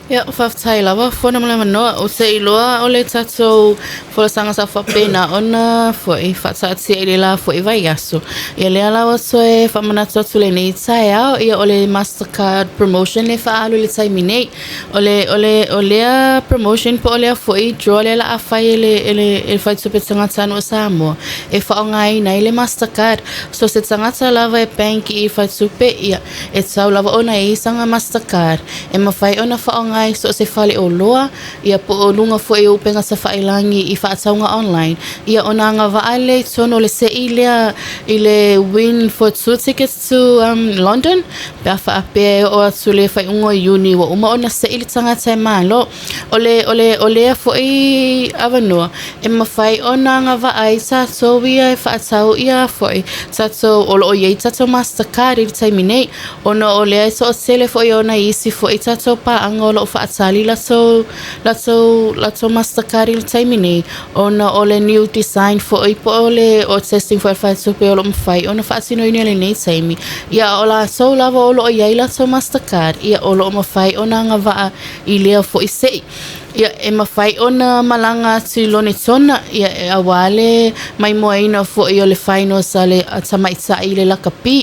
Ia, faafetai lava Fono mo le avanoa. Ou te iloa o le tatou folasaga sa faapena ona foi faataatia i le la foi vaiaso. Ia lea la ua toe faamanatu atu lenei taeao, ia o le Mastercard promotion le faaalu i le taimi nei. O le, o le, o lea promotion po o lea foi draw lea la a fai e le, e le, e le Faletupe Tagatanuu o Samoa e faaaogaina ai le Mastercard. So se tagata lava e bank i faletupe, ia e tatau lava ona i ai sana Mastercard e mafai ona faaaoga i so o se faleoloa, ia po o luga foi o upega tafailagi i faatauga online, ia ona agavaa lea i totonu o le se'i lea i le win for two tickets to London pe a faapea e oo atu i le faaiuga o Iuni ua uma ona se'i le tagata e malo. O le, o le, o lea foi avanoa e mafai ona agavaa ai tatou ia e faatau ia foi tatou o lo o i ai tatou Mastercard i le taimi nei, ona o lea e toatele foi o nai isi foi tatou paaga o lo o faatali latou, latou, latou Mastercard i le taimi nei, ona o le new design foi po o le o testing foi a le faletupe o lo o mafai ona faatinoina i lenei taimi. Ia, a o latou lava o lo o i ai latou Mastercard, ia o lo o mafai ona agavaa i lea foi se'i. Ia, e mafai ona malaga atu i Lonetona, ia, auā le maimoaina foi o le finals a le tamaitai i le lakapi.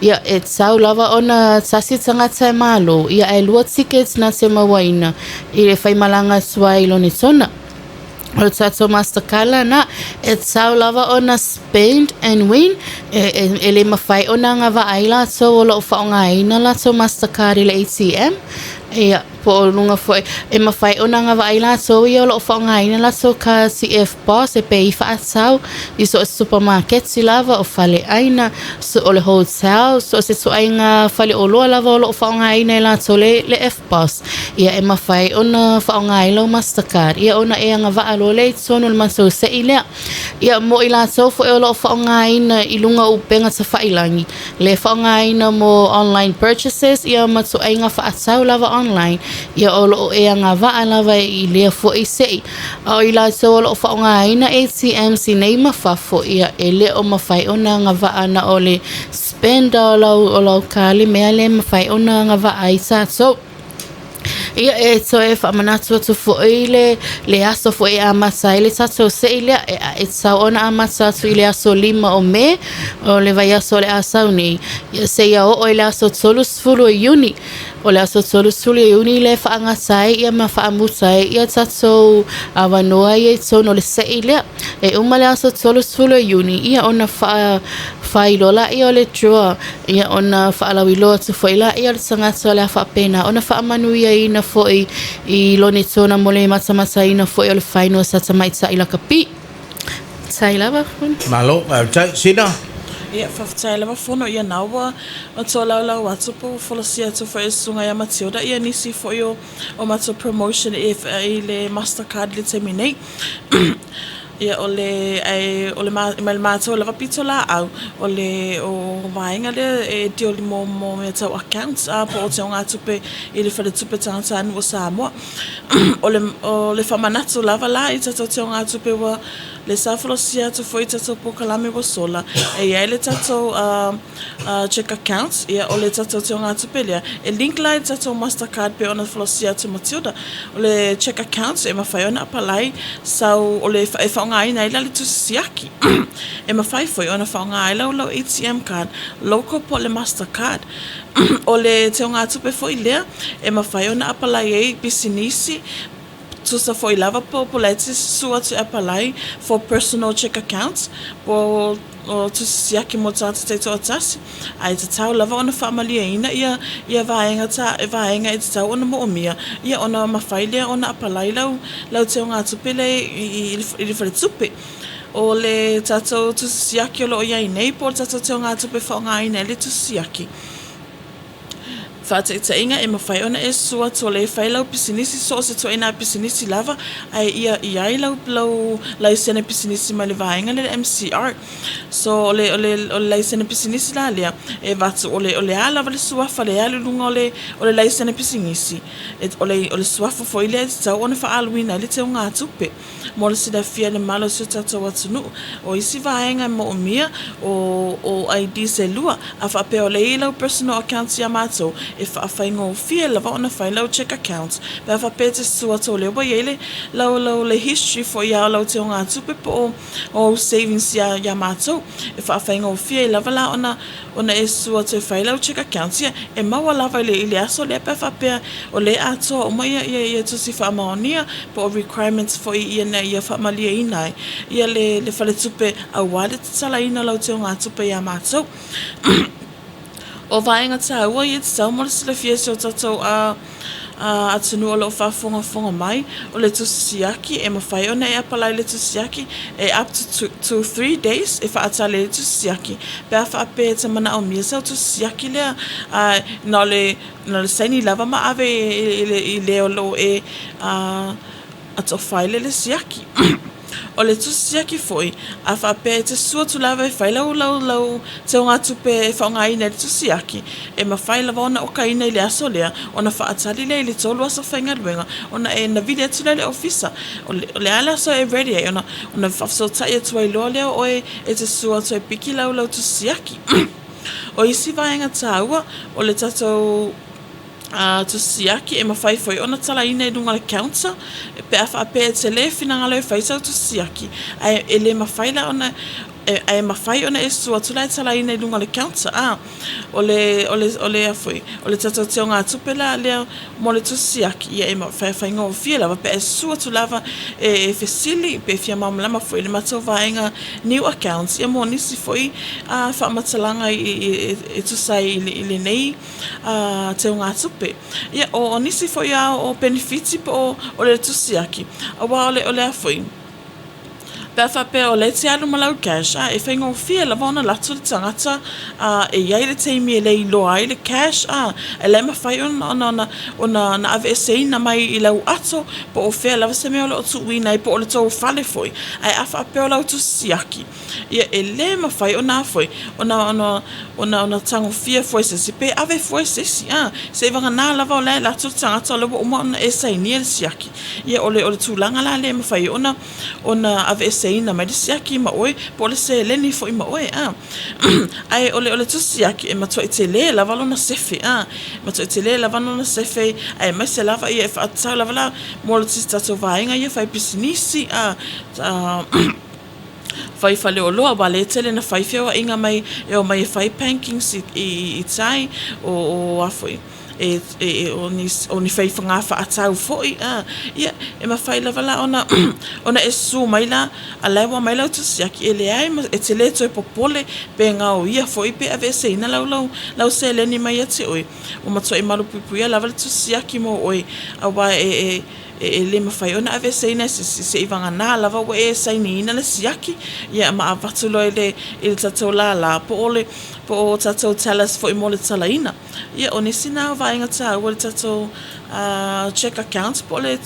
Ia, e tatau lava ona tasi tagata e malo, ia, ae lua tickets na te mauaina i le faimalaga atu ai i Lonetona. O le tatou Mastercard lena, e tatau lava ona spend and win, e, e, e le mafai ona agavaa ai latou o lo o faaaogaina latou Mastercard i le ATM, ia, po o luga foi, e mafai ona agavaa ai latou ia o lo o faaaogaina latou cards i EFTPOS e pei faatau i so o se supamaketi lava, o faleaina, so, o le hotel, so o se ituaiga faleoloa lava o lo o faaaogaina e latou le, le EFTPOS. Ia e mafai ona faaaoga ai lau Mastercard, ia ona e agavaa loa lea i totonu o le matou se'i lea. Ia mo i latou foi o lo o faaaogaina i luga o upega tafailagi, le faaaogaina mo online purchases ia ma ituaiga faatau lava online, ia o lo o e agavaa lava i lea foi se'i. A o i latou o lo o faaaogaina ATMs i nei ma fafo, ia e le o mafai ona agavaa na o le spend o lau, o lau ka le mea lea e mafai ona agavaa ai tatou. Ia e toe faamanatu atu foi le, le aso foi e amata ai le tatou se'i lea, e, e tatau ona amata atu i le aso 5 o Me, o le vaiaso o le a sau nei, ia seia oo i le aso 30 o Iuni. O le aso 30 o Iuni lea e faagata ai ia ma faamuta ai ia tatou avanoa ia i totonu o le se'i lea. E uma le aso 30 o Iuni, ia ona faa faailoa laia o le draw, ia ona faalauiloa atu foi laia o le tagata o le a faapena ona faamanuiaina foi i Lonetona mo le matamataina foi o le finals a tamaitai lakapi. Faafetai lava Fono. Malo, faafetai. Sina? Ia, faafetai lava Fono, ia na ua tolaulau atu po ua folasia atu foi e le Susuga ia Matilda ia nisi foi o o matou promotion i le Mastercard i le taimi nei. Ia o le ae o le ma le matou lava pitolaau, o le o vaega lea e deal mo mo mea tau accounts a po o teugatupe i le Faletupe Tagatanuu o Samoa. O le o le faamanatu lava la i tatou teugatupe ua le sa folasia atu foi i tatou polokalame ua sola, e i ai le tatou check accounts, ia o le tatou teugatupe lea, e link la i le tatou Mastercard pei ona folasia atu e Matilda. O le check accounts e mafai ona apalai sau o le e faaaogaina ai la le tusi siaki. E mafai foi ona faaaoga ai lau lau ATM card local po o le Mastercard. O le teugatupe foi lea e mafai ona apalai ai pisinisi tusa foi lava po po la e te susu atu e apalai for personal check accounts po o tusi siaki mo tagata taitoatasi, ae tatau lava ona faamalieina ia ia vaega ta vaega e tatau ona moomia ia ona mafai lea ona apalai lau lau teugatupe lea i i le faletupe. O le tatou tusi siaki o lo o i ai nei po o le tatou teugatupe e faaaogaina ai le tusi siaki, Faataitaiga, e mafai ona e susu atu o lea e fai lau pisinisi, so o se ituaiga pisinisi lava, ae ia i ai lau, lau laisene pisinisi mai le vaega lea le MCR. So o le o le o le laisene pisinisi la lea e avatu o le o le a lava le suafa lea e alu i luga o le o le laisene pisinisi e o le o le suafa foi lea e tatau ona faaaluina ai le teugatupe mo le silafia e le mamalu o si o tatou atunuu. O isi vaega e moomia o o IDs e lua, a faapea o lea e i ai lau personal account ia matou, e faafaigofie lava ona fai lau check account pe a faapea e te susu atu o lea ua i ai le lau lau le history foi ia o lau teugatupe po o o au savings ia ia matou. E faafaigofie ai lava la ona ona e susu atu e fai lau check account, ia e maua lava i le i le aso lea pe a faapea o lea e atoa uma ia ia ia tusi faamaonia po o requirements foi ina ia faamalieina ai ia le le faletupe aua le tatalaina o lau teugatupe ia matou. O vaega taua ia e tatau mo le silafia e si o tatou atunuu o lo o faafogafoga mai, o le tusi siaki, e mafai ona e apalai i le tusi siaki e up to 3 days e faatali ai le tusi siaki pe a faapea e te manaomia sau tusi siaki lea, a na o le na o le saini lava ma ave i le o lo o e atofaile le siaki. O le tusi siaki foi, a faapea e te susu atu lava e fai lau lau lau teugatupe e faaaogaina i le tusi siaki, e mafai lava ona okaina i le aso lea, ona faatali lea i le tolu aso faigaluega, ona e navili atu lea i le ofisa. O le a le aso e ready ai, ona ona faafesootai atu ai loa lea o oe e te susu atu e piki lau lau tusi siaki. O isi vaega taua, o le tatou tusi siaki e mafai foi ona talaina i luga o le counter pe a faapea e te le finagalo e fai sau tusi siaki ae e le mafai la ona ae mafai ona e susu atu la e talaina i luga o le counter a o le o le o le a foi o le tatou teugatupe la lea mo le tusi siaki ia e faigofie lava pe a e susu atu lava e fesili pe fia malamalama foi i le matou vaega new accounts ia mo nisi foi faamatalaga e tusa ai i lenei teugatupe. Ia, o nisi foi lava o penefiti po o o le tusi siaki, aua o le o le a foi, pe a faapea o lea e te alu ma lau cash, a e faigofie lava ona alu atu le tagata e i ai le taimi e le iloa ai le cash, a e le mafai ona ona ona ona aveeseina mai i lau ato po o fea lava se mea o lo o tuuina ai po o le tou fale foi. Ae a faapea o lau tusi siaki, Ia, e lē mafai ona a foi, ona, ona, ona, ona tagofia fua e se isi, pe ave fua e se isi, a. Seiavagana lava o la e alu atu le tagata o lea ua uma ona e sainia le siaki. Ia, o le, o le tulaga la lea e mafai ai ona, ona aveeseina mai le siaki ma oe, po o le seleni foi ma oe, a. Ae o le, o le tusi siaki, e matuai telē lava lona sefe, a. E matuai telē lava lona sefe, aemaise lava ia e faatatau lava la mo le si tatou vaega ia fai pisinisi, a, Fai faleoloa aua lea e tele na fai feoaiga mai e omai e fai pankings i i i tai o o a foi e e o ni o ni fai faga faatau foi a ia e mafai lava la ona ona e susu mai la a la e ua aumai lau tusi siaki e leai ma e te le toe popole pe gaoia foi pe aveeseina lau lau lau seleni mai ia te oe ua matuai malupuipuia lava le tusi siaki mo oe aua e e E le mafai ona aveeseina e se isi, seivagana lava ua e sainiina le siaki, ia ma avatu loa i le i le tatou lālā po o le po o tatou tellers foi mo le talaina. Ia, o nisi na o vaega taua i le tatou cheque account po o le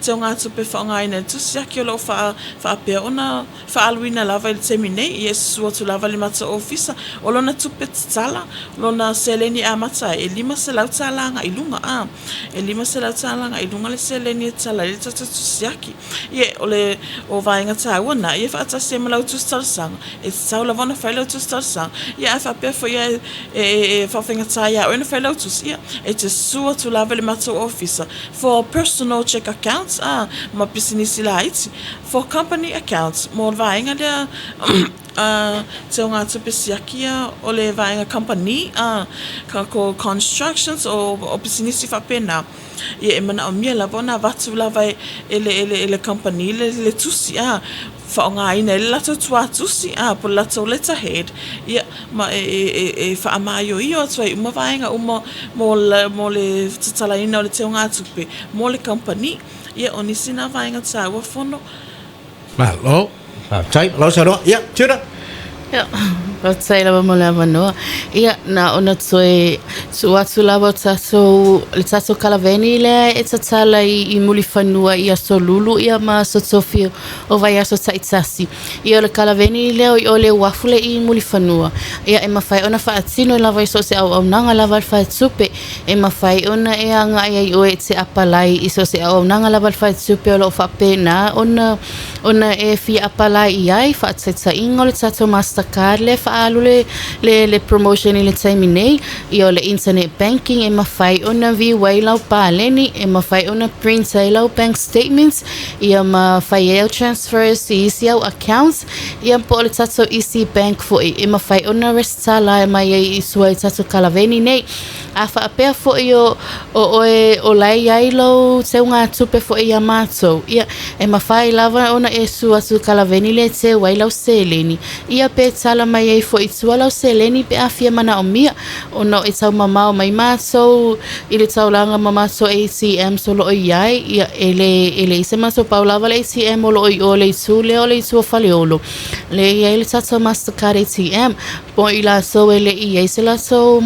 teugatupe faaaogaina i le tusi siaki o lo o faa faapea ona faaaluina lava i le taimi nei. Ia, e susu atu lava i le matou ofisa, o lona tupe tatala, lona seleni e amata ai, e $500 agai i luga, a. E $500 agai i luga le seleni e tatala ai le tatou tusi siaki. Ia, o le o vaega taua na, ia faatasi ai ma lau tusi talosaga, e tatau lava ona fai lau tusi talosaga. Ia a faapea foi e e faafaigata ia oe ona fai lau tusi, ia, e te susu atu lava i le matou ofisa for personal check accounts, a, ma pisinisi laiti. For company accounts, mo le vaega lea a teugatupe siaki ia o le vaega kamupani, a ko constructions o o pisinisi faapena, ia e manaomia lava ona avatu lava e le e le kamupani le le tusi a faaaogaina ai le latou tuatusi a po o le latou letterhead ia ma e e e faamaioio atu ai uma vaega uma mo le mo le tatalaina o le teugatupe mo le kamupani. Ia o nisi na vaega taua fono. Malo, faafetai, malo saunoa. Ia, Tudor. Ia, Faafetai lava mo le avanoa. Ia, na ona toe tuu atu lava o tatou, le tatou kalaveni lea e tatala i Mulifanua i Aso Lulu ia ma Aso Tofi o vaiaso taitasi. Ia o le kalaveni lea o i o le uafu le i Mulifanua. Ia e mafai ona faatino lava i so o se auaunaga lava a le faletupe. E mafai ona e agai ai oe e te apalai i so o se auaunaga lava a le faletupe o lo o faapena ona e fia apalai i ai, faataitaiga o le tatou Mastercard lea e faaalu le promotion i le taimi nei, ia o le internet banking e mafai ona view ai lau paleni, e mafai ona print ai lau bank statements, ia ma fai ai au transfers i isi au accounts, ia po o le tatou Easy Bank foi e mafai ona resitala mai ai i tua i tatou kalaveni nei. A faapea foi o oe o la e i ai lou teugatupe foi iā matou, ia, e mafai lava ona e su atu i kalaveni lea e teu ai lau seleni, ia pe tala mai ai foi i tua lau seleni pe a fia manaomia, ona e taumamao mai matou i le taulaga ma matou ATMs o lo o i ai, ia, e le e leai se matou pau lava le ATM o lo o i o le itu lea o le itu o Faleolo, lea e i ai le tatou Mastercard ATM. Po i latou e le i i ai se latou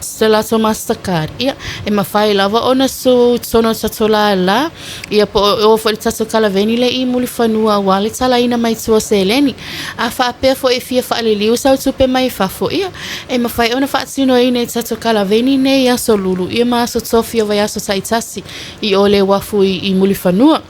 se latou Mastercard, ia, e mafai lava ona su i totonu o le tatou lālā, ia po o oo foi i le tatou kalaveni lea i Mulifanua aua le talaina mai tua o seleni. A faapea foi e fia faaliliu sau tupe mai fafo, ia, e mafai ona faatinoina i tatou kalaveni nei i Aso Lulu, ia ma Aso Tofi o vaiaso taitasi i o le uafu i Mulifanua.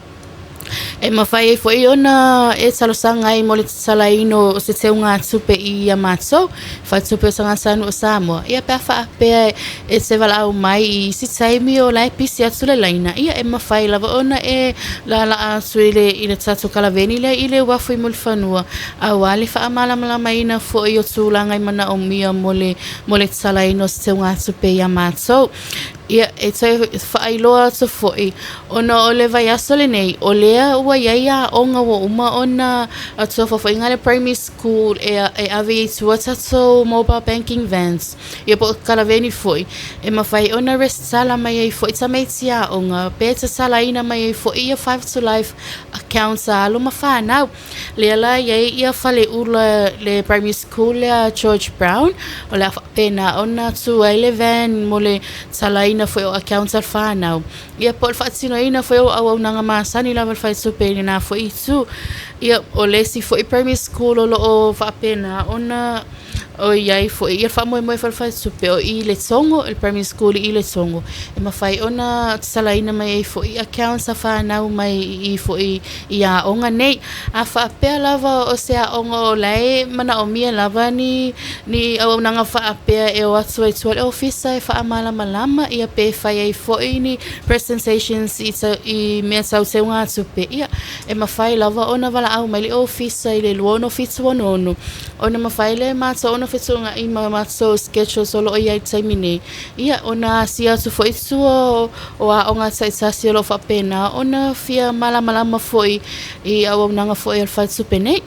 E mafai ai foi ona e talosaga ai mo le tatalaina o se teugatupe i ia matou, Faletupe o Tagatanuu o Samoa, ia pe a faapea e te valaau mai i isi taimi o la e pisi atu le laina, ia e mafai lava ona e laalaa atu i le i le tatou kalaveni lea i le uafu i Mulifanua, aua le faamalamalamaina foi o tulaga e manaomia mo le mo le tatalaina o se teugatupe ia matou. Ia, e toe faailoa atu foi, ona o le vaiaso lenei, o lea ua i ai aoga ua uma ona atoa le primary school e ave i tua tatou mobile banking vans, ia po o kalaveni foi, e mafai ona resitala mai ai foi tamaiti aoga, pe tatalaina mai ai foi ia Five to Life accounts a alo ma fanau. Lea la e i ai ia faleula le primary school lea George Brown, o le a faapena ona tu ai le van mo le talaina foi o accounts a le fanau. Ia po o le faatinoina foi o auaunaga masani lava a le faletupe i lena foi itu. Ia, o le isi foi primary school o lo o faapena ona o i ai foi ia le faamoemoe foi o le faletupe o i Letogo, le primary school i Letogo, e mafai ona tatalaina mai ai foi accounts a fanau mai i foi i aoga nei. A faapea lava o se aoga o la e manaomia lava ni auaunaga faapea e o atu ai i tua i le ofisa e faamalamalama ia pe fai ai foi ni presentations i mea tau teugatupe, ia e mafai lava ona valaau mai le ofisa i le 2676 ona mafai lea e matou ona fetuunai ma matou schedules o lo o i ai i le taimi nei, ia ona asia atu foi i tua o aoga taitasi o lo o faapena ona fia malamalama foi i auaunaga foi a le faletupe nei.